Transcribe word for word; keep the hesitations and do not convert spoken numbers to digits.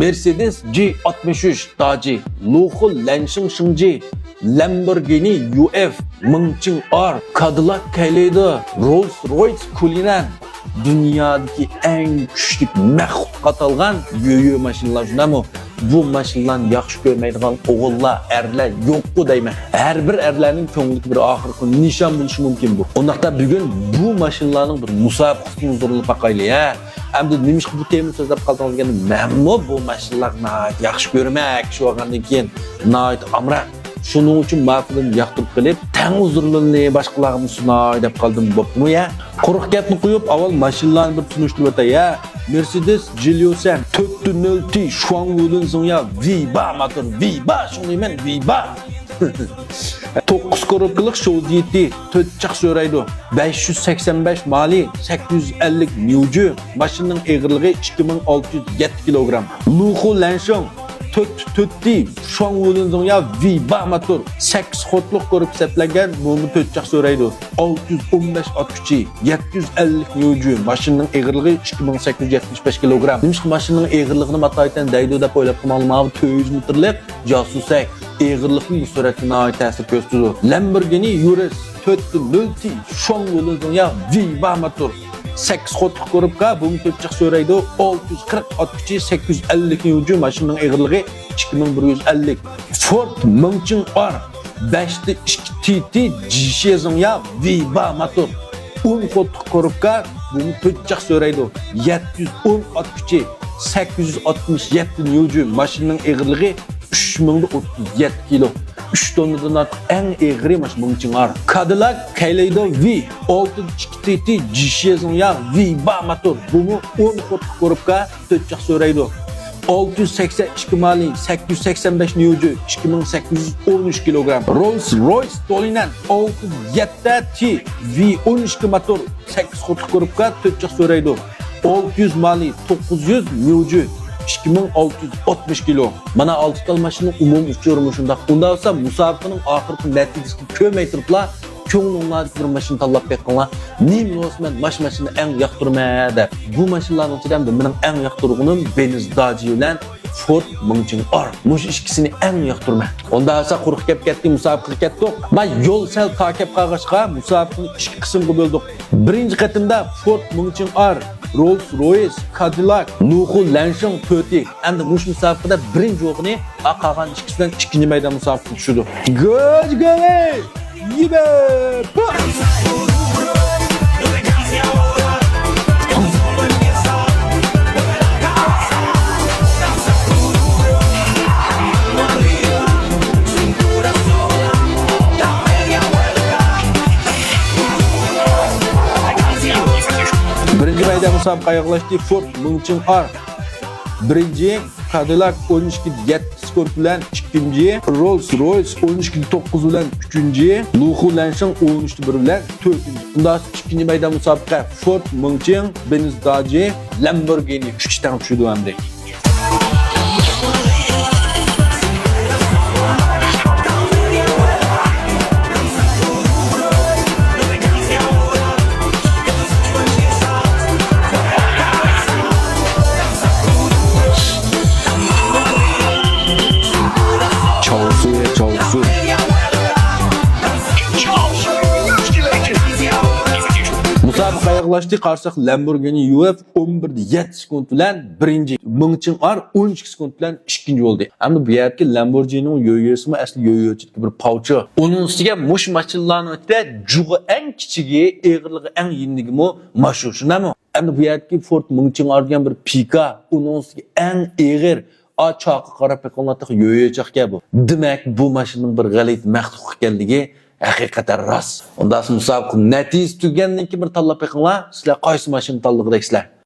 مېرسېدېس جى ئاتمىش ئۈچ داجى، لۇخۇ لەنشىڭ شىڭجى، لەمبورگىنى يۇ ئېف، مىڭچىڭ ئار، كادىلاك كەيلەيدو، روللس رويس كۇلىنەن. دۇنيادىكى ئەڭ كۈچلۈك مەخلۇققا ئاتالغان يۆيۆ ماشىنىلار، شۇنداقمۇ؟ بۇ ماشىنىلارنى ياخشى كۆرمەيدىغان ئوغۇللار، ئەرلەر يوققۇ دەيمەن. ھەر بىر ئەرلەرنىڭ كۆڭلىدىكى بىر ئاخىرقى نىشان بولۇشى مۇمكىن بۇ. ئۇنداقتا بۈگۈن بۇ ماشىنىلارنىڭ بىر مۇسابىقىسىنى ھۇزۇرلىنىپ باقايلى، ھە؟ ئەمدى نېمىشقا بۇ تېمىنى سۆزلەپ قالدىڭىز دېگەندە، مەنمۇ بۇ ماشىنىلارنى ناھايىتى ياخشى كۆرىمەن، كىشى بولغاندىن كېيىن ناھايىتى ئامراق. شۇنىڭ ئۈچۈن ماقۇلۇم ياقتۇرۇپ قېلىپ، تەڭ ھۇزۇرلىنىلى، باشقىلارغىمۇ سۇناي دەپ قالدىم، بوپتىمۇ يا؟ قۇرۇق گەپنى قويۇپ، ئاۋۋال ماشىنىلارنى بىر تونۇشتۇرۇۋېتەي يا. مېرسېدېس جىليۇسەن تۆت نۆل تى شۇاڭ ۋۇلىنزىڭ يا، ۋىبا موتور، ۋىبا، شۇڭلىمەن ۋىبا. توققۇز كوروپكىلىق شوۋزىتى، تۆت چاق سۆرەيدۇ. بەش يۈز سەكسەن بەش مالى، سەككىز يۈز ئەللىك نيۇجۈ، ماشىنىنىڭ ئېغىرلىقى ئىككى مىڭ ئالتە يۈز يەتتە كىلوگرام. لۇخۇ لەنشىڭ، تۆت تۆت تى شۇاڭ ۋۇلىنزىڭ يا، ۋىبا موتور، سەككىز خوتلۇق كوروپكا سەپلەنگەن، بۇمۇ تۆت چاق سۆرەيدۇ. ئالتە يۈز ئون بەش ئات كۈچى، يەتتە يۈز ئەللىك نيۇجۈ، ماشىنىنىڭ ئېغىرلىقى ئىككى مىڭ سەككىز يۈز يەتمىش بەش كىلوگرام. نېمىشقا ماشىنىنىڭ ئېغىرلىقىنى ئاتايىتەن دەيدۇ دەپ ئويلاپ قالماڭلار، ماۋۇ تۆت يۈز مېتىرلىق جاسۇسەك ئېغىرلىقمۇ بۇ سۈرئەتكە ناھايىتى تەسىر كۆرسىتىدۇ. لەمبورگىنى يۇرىس تۆت نۆل تى شۇاڭ ۋۇلىنزىڭ يا، ۋىبا موتور، سەككىز خوتلۇق كوروپكا، بۇمۇ تۆت چاق سۆرەيدۇ. ئالتە يۈز قىرىق ئات كۈچى، سەككىز يۈز ئەللىك نيۇجۈ، ماشىنىنىڭ ئېغىرلىقى ئىككى مىڭ بىر يۈز ئەللىك. فورد مىڭچىڭ ئار، بەشتە ئىككى تى تى جىشيېزىڭ يا، ۋىبا موتور، ئون خوتلۇق كوروپكا، بۇمۇ تۆت چاق سۆرەيدۇ. يەتتە يۈز ئون ئات كۈچى، سەككىز يۈز ئاتمىش يەتتە نيۇجۈ، ماشىنىنىڭ ئېغىرلىقى ئۈچ مىڭ ئوتتۇز يەتتە كىلو. ئۈچ توننىدىن ئارتۇق ئەڭ ئېغىرى ماش مىڭچىڭ ئار. كادىلاك كەيلەيدو ۋى، ئالتە ئىككى تى تى جىشيېزىڭ يا، ۋىبا موتور، بۇمۇ ئون خوتلۇق كوروپكا، تۆت چاق سۆرەيدۇ. ئالتە يۈز سەكسەن ئىككى مالى، سەككىز يۈز سەكسەن بەش نيۇجۈ، ئىككى مىڭ سەككىز يۈز ئون ئۈچ كىلوگرام. روللس رويس دولىنەن ئالتە يۈز يەتتە تى ۋى ئون ئىككى موتور، سەككىز خوتلۇق كوروپكا، تۆت چاق سۆرەيدۇ. ئالتە يۈز مالى، توققۇز يۈز نيۇجۈ، ئىككى مىڭ ئالتە يۈز ئاتمىش كىلو. مانا ئالتە تال ماشىنىنىڭ ئومۇمىي ئۇچۇرى مۇشۇنداق. ئۇنداق بولسا مۇسابىقىنىڭ ئاخىرقى نەتىجىسىنى كۆرمەي تۇرۇپلا كۆڭلۈڭلاردىكى بىر ماشىنا تاللاپ بېقىڭلار. نېمە بولسا مەن ماش ماشىنا ئەڭ ياقتۇرىمەن دەپ. بۇ ماشىنىلارنىڭ ئىچىدە ئەمدى مېنىڭ ئەڭ ياقتۇرغىنىم بېنز داجى بىلەن فورد مىڭچىڭ ئار. مۇشۇ ئىككىسىنى ئەڭ ياقتۇرىمەن. ئۇنداق بولسا قۇرۇق گەپ كەتتى، مۇسابىقىگە كەتتۇق. ما يول سەل تار كەپ قالغاچقا مۇسابىقىنى ئىككى قىسىمغا بۆلدۇق. بىرىنچى قېتىمدا فورد مىڭچىڭ ئار، روللس رويس، كادىلاك، لۇخۇ لەنشىڭ تۆتى. ئەمدى مۇشۇ مۇسابىقىدە بىرىنچى بولغىنى، قالغان ئىككىسى بىلەن ئىككىنچى مەيدان مۇسابىقىسىگە چۈشىدۇ. گۆجگەلى يىبە! بىرىنچى مەيدان مۇسابىقە ئاياغلاشتى. فورد مىڭچىڭ ئار بىرىنچى، كادىلاك ئون ئىككى يەتتە سېكۇنت بىلەن ئىككىنچى، روللس رويس ئون ئىككى توققۇز بىلەن ئۈچىنچى، لۇخۇ لەنشىڭ ئون ئۈچ بىر بىلەن تۆتىنچى. ئۇنداق ئىككىنچى مەيدان مۇسابىقە فورد مىڭچىڭ، بېنز داجى، لەمبورگىنى ئۈچ تەڭ چۈشىدۇ ئەمدى. چاۋسۇ، چاۋسۇ. مۇسابىقە ئاياغلاشتى. قارىساق، لەمبورگىنى يۇ ئېف ئون بىر دە يەتتە سېكۇنت بىلەن بىرىنچى، مىڭچىڭ ئار ئون ئىككى سېكۇنت بىلەن ئىككىنچى بولدى. ئەمدى بۇ يەردىكى لەمبورگىنىنىڭ يۆيۆسىمۇ ئەسلى يۆيۆچىدىكى بىر پاۋچى. ئۇنىڭ ئۈستىگە مۇشۇ ماشىنىلارنىڭ ئىچىدە جۇغى ئەڭ كىچىكى، ئېغىرلىقى ئەڭ يېنىكىمۇ ماشۇ، شۇنداقمۇ؟ ئەمدى بۇ يەردىكى فورد مىڭچىڭ ئار دېگەن بىر پىكا، ئۇنىڭ ئۈستىگە ئەڭ ئېغىر، ئا، چاققا قاراپ بېقىڭلار، تېخى يۆيۆچاق ئىكەن بۇ. دېمەك، بۇ ماشىنىنىڭ بىر غەلىتە مەخلۇق ئىكەنلىكى ھەقىقەتەن راست. ئۇنداق مۇسابىقە نەتىجىسى تۈگىگەندىن كېيىن بىر تاللاپ بېقىڭلار، سىلەر قايسى ماشىنىنى تاللىغۇدەكسىلەر؟